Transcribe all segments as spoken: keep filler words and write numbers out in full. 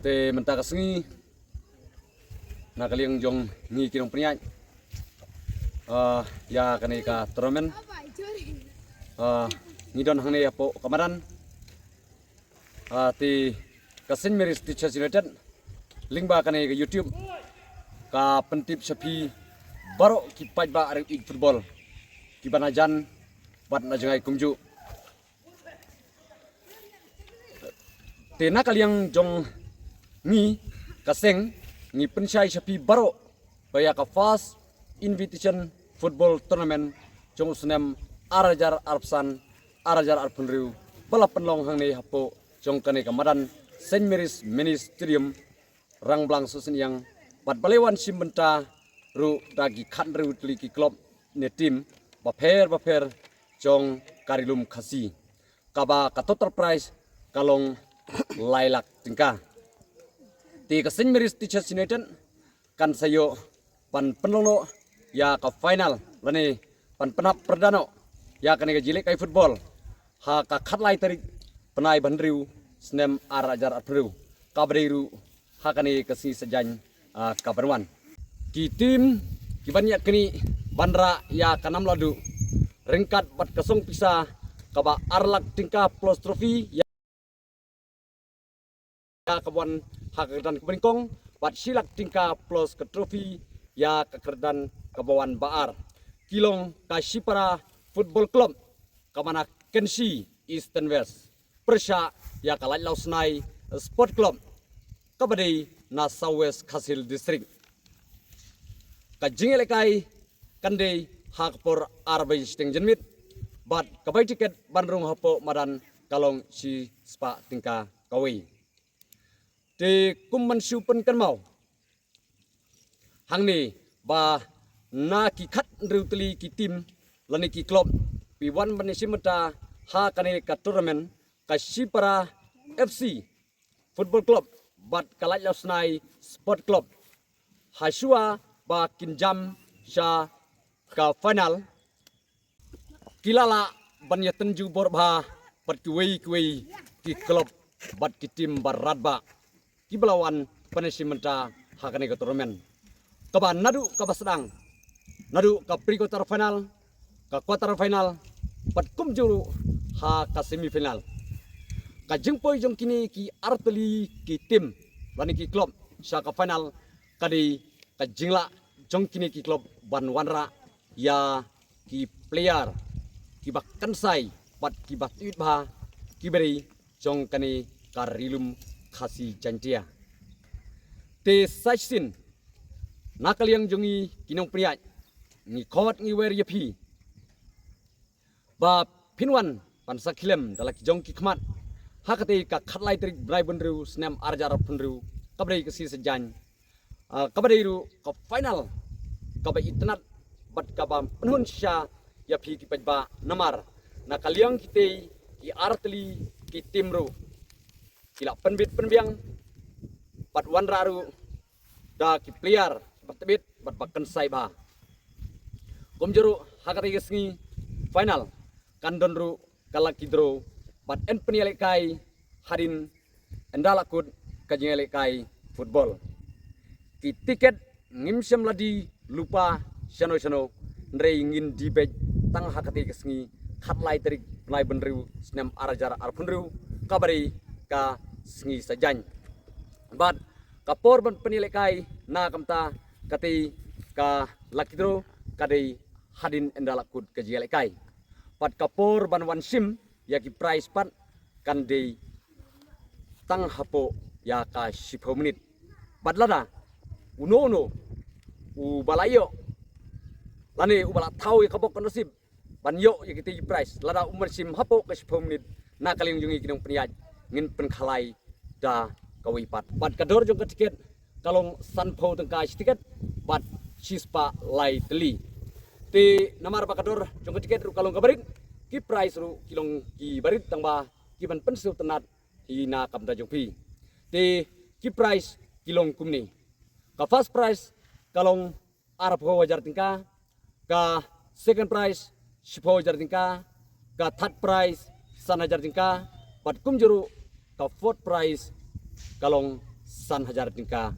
Te mynta ka sngi na ka liang jong ngi ki nongpynïaid, ah, ïa kane ka tournament, ah, ngi don hangne hapoh ka madan, ah, te ka Saint Mary's Teachers United lyngba kane ka YouTube ka pyntip sha phi baroh ki paidbah riewieid football kiba na jan bad na jngai kumjuh. Te na ka liang jong ngi ka seng, ngi pynshai sha phi baroh ba ïa ka first invitation football tournament jong u snem ar hajar arphew san ar hajar arphew hynriew ba la pynlong hangne hapoh jong kane ka madan Saint Mary's Mini Stadium, Rangblang Sohsynïang, bad ba la wan shim bynta ruh da ki khathynriew tylli ki club ne team bapher bapher jong ka Ri Lum Khasi, kaba ka total prize ka long lai lak tyngka. Te ka Saint Mary's Teachers United kan sa ïoh ban pynlong noh ïa ka final lane ban pynhap pyrda noh ïa kane ka jingïalehkai football ha ka khatlai tarik bnai ba hynriew snem ar hajar arphew hynriew, kaba dei ruh ha kane ka sngi Saitjaiñ, ah, kaban wan. Ki team kiban ïa kane ban rah ïa ka nam lahduh ryngkat bad ka song pisa kaba ar lak tyngka plus trophy ïa kaba wan ha ka kyrdan kaba nyngkong, bad shi lak tyngka plus ka trophy ïa ka kyrdan kaba wan ba ar. Ki long ka Shipara Football Club, kaba na Kynshi Eastern West, pyrshah ïa ka Laitlaw Snai Sport Club, kaba dei na South West Khasi Hills District. Ka jingïalehkai kan dei ha ka por ar baje shiteng janmiet, bad ka bai tiket ban rung hapoh madan ka long shi spah tyngka kawei. Te kum ban shu pynkynmaw hangne ba na ki khathynriew tylli ki team lane ki club kiban wan ban ïashim bynta ha kane ka tournament, ka Shipara F C Football Club bad ka Laitlaw Snai Sport Club, ha shuwa ba kin jam sha ka final, ki la lah ban ïatynjuh bor bha bad kiwei kiwei ki club bad ki team ba radbah kiba la wan ban ïashim bynta ha kane ka tournament, kaba naduh kaba sdang, naduh ka pre quarter final, ka quarter final, bad kumjuh ruh ha ka semi final. Ka jingpoi jong kine ki artylli ki team lane ki club sha ka final ka dei ka jinglah jong kine ki club ban wanrah ïa ki player kiba kynsai bad kiba tbit bha, kiba dei jong kane ka Ri Lum Khasi Jaintia. Te sa shisien na ka liang jong ngi ki nongpynïaid, ngi khot ngi wer ïa phi ba phin wan ban sa khlem da la ki jong ki khmat ha katei ka khatlai tarik bnai ba hynriew snem ar hajar arphew hynriew, kaba dei ka sngi Saitjaiñ, ah, kaba dei ruh ka final kaba itynnad bad kaba pynhun shisha ïa phi ki paidbah, namar na ka liang kitei ki artylli ki team ruh ki la pynbit pynbiang bad wanrah ruh da ki player ba tbit bad ba kynsai bha. Kumjuh ruh ha katei ka sngi final kan don ruh ka lucky draw bad yn pynïalehkai hadien ynda la kut ka jingïalehkai football. Ki tiket ngim shym la die lypa shano shano, hynrei ngin die beit tang ha katei ka sngi khatlai tarik bnai ba hynriew snem ar hajar arphew hynriew, kaba dei ka sngi Saitjaiñ. Bad ka por ban pynïalehkai na ka bynta katei ka lucky draw ka dei hadien ynda la kut ka jingïalehkai. Bad ka por ban wan shim ïa ki prize pat kan dei tang hapoh ïa ka shiphew minit. Bad lada uno uno uba la ïoh lane uba la thaw ïa ka bok ka nasib ban ïoh ïa kitei ki prize, lada um ban shim hapoh ka shiphew minit, na ka liang jong ngi ki nongpynïaid ngin pynkhalai da kawei pat. Bad ka dor jong ka tiket ka long sanphew tyngka shi tiket bad shispah lai tylli. Te namar ba ka dor jong ka tiket ruh ka long kaba rit, ki prize ruh ki long kiba rit tang ba kiban pynsngewtynnad hi na ka bynta jong phi. Te ki prize ki long kumne: ka first prize ka long arphew hajar tyngka, ka second prize shiphew hajar tyngka, ka third prize san hajar tyngka, bad kumjuh ruh ka fourth prize ka long san hajar tyngka.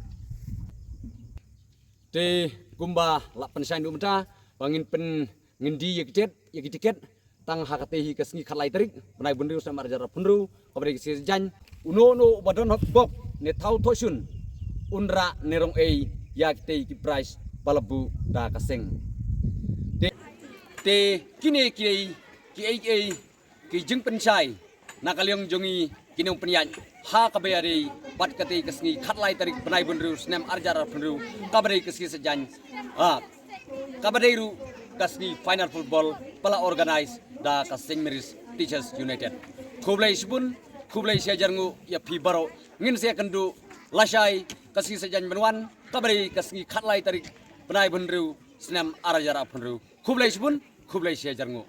Te kumba la pynshai mynta ba ngin pyn ngin die ïa ki tiket, ïa ki tiket tang ha katei hi ka sngi khatlai tarik bnai bynriew snem arhajar arphew hynriew, kaba dei ka sngi Saitjaiñ. Uno uno uba don hok bok ne thaw thoh shun un rah ne rong ei ïa kitei ki prize ba la buh da ka seng. Te, te kine kiei kiei kiei ki jingpynshai na ka liang jong ngi ki nongpynïaid ha kaba ïadei bad katei ka sngi khatlai tarik bnai bynriew snem arhajar arphew hynriew, kaba dei ka sngi Saitjaiñ. Ah, kaba dei ruh ka sngi final football ba la organize da ka Saint Mary's Teachers United. Khublei shibun, khublei shihajar nguh ïa phi baroh. Ngin sa ïakynduh lashai ka sngi Saitjaiñ ban wan, kaba dei ka sngi khatlai tarik bnai bynriew snem arhajar arphew hynriew. Khublei shibun, khublei shihajar nguh.